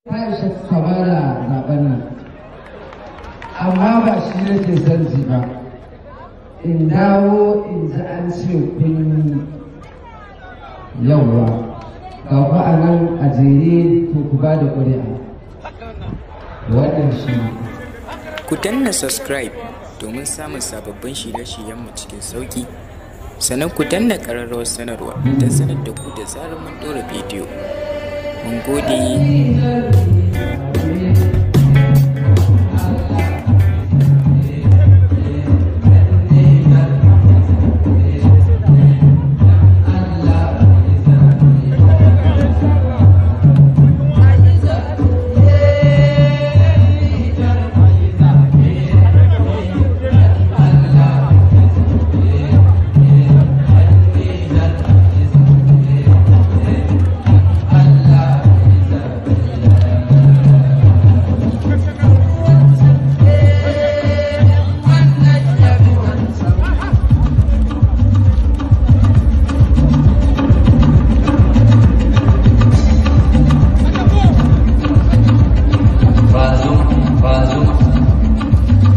Ta isa ka bada zaben nan, amma ba shi nake son ji ba. In dawo in ji an ce kun yi yawwa, ga ku a nan a jere, to ku ba da ƙuri'a. Wannan shi ne. Ku danna subscribe domin samun sababbin shirye-shiryenmu cikin sauƙi. Sannan ku danna ƙararrawar sanarwa don sanar da ku da zarar mun ɗora bidiyo. Mun gode. Bazoum, Bazoum,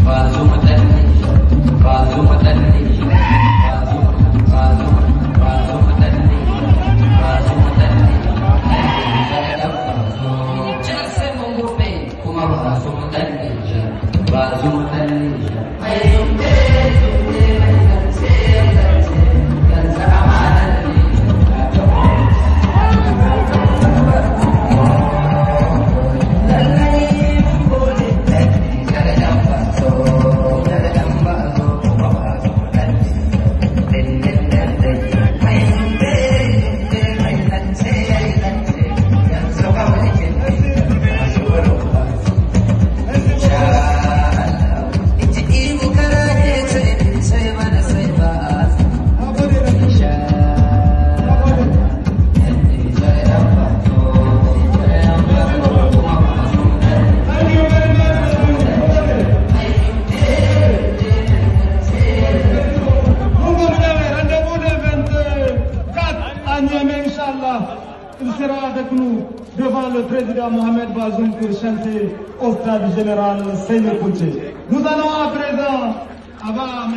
Bazoum ɗan Nijar, Bazoum ɗan Nijar, Bazoum, Bazoum, Bazoum ɗan Nijar, Bazoum ɗan Nijar, ɗan Nijar ɗan Bazoum. Nijar sai mun gobe kuma Bazoum ɗan Nijar, Bazoum ɗan Nijar. Mai zumbe, zumbe, mai zance, zance, zance amanar Nijar ta taho. Rendez-vous le 24 à Niamey, Inch'Allah. Il sera avec nous devant le président Mohamed Bazoum pour chanter au stade général Seyni Kountché. Nous allons à présent avoir